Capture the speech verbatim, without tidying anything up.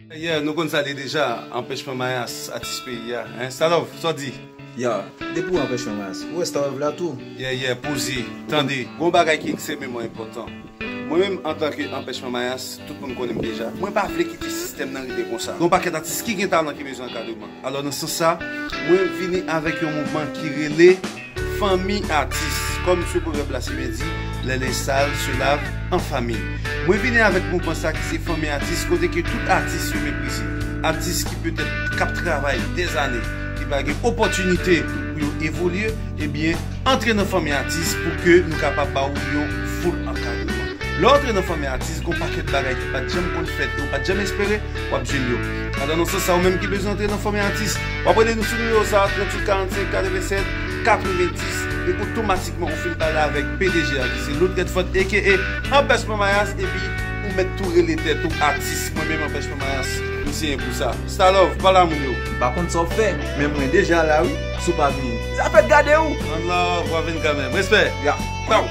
Yeah, nou konn sa li deja, Anpèchman Mayas, atis peyi a. Hein? Stalove, sa w di? Ya, depi w Anpèchman Mayas, ou wè Stalove la tou. Yeah, yeah, poze, tande. Gon bagay ki ekstrememan enpòtan. Mwen menm, antanke Anpèchman Mayas, tout moun konnen m deja. Mwen pa vle kite sistèm nan rete konsa. Gon pakèt atis ki gen talan ki bezwen ankadreman. Alò, nan sans sa, mwen vini avèk yon mouvman ki rele Fanmi Atis. Kòm se pwovèb la si byen di, les linges sales se lavent en famille. Mwen vini avèk mouvman sa ki se Fanmi Atis, kote ke tout atis yo meprize. Atis ki petèt k ap travay dèzane, ki pa gen opòtinite pou yo evolye, ebyen, antre nan Fanmi Atis pou ke nou kapab ba w yon full ankadreman. Lè w antre nan Fanmi Atis, gon pakèt bagay ki pa t janm konn fèt e w pa t janm espere, w ap jwenn yo. Alò, nan sans sa, ou menm ki bezwen antre nan Fanmi Atis, w ap rele nou sou nimewo sa, tranntuit karannsenk katrevennsèt katrevendis, e otomatikman ou fin pale avèk P D G a, ki se Lord Redford, A K A Anpèchman Mayas, epi ou mèt tou rele tèt ou atis. Mwen menm Anpèchman Mayas, m siyen pou sa. Stalove, pale a moun yo. M pa konn sa w ap fè, men mwen deja la wi, si w pa vini. Zafè gade w! Ann la, w a vin kanmenm. Respè! Ya. Pow!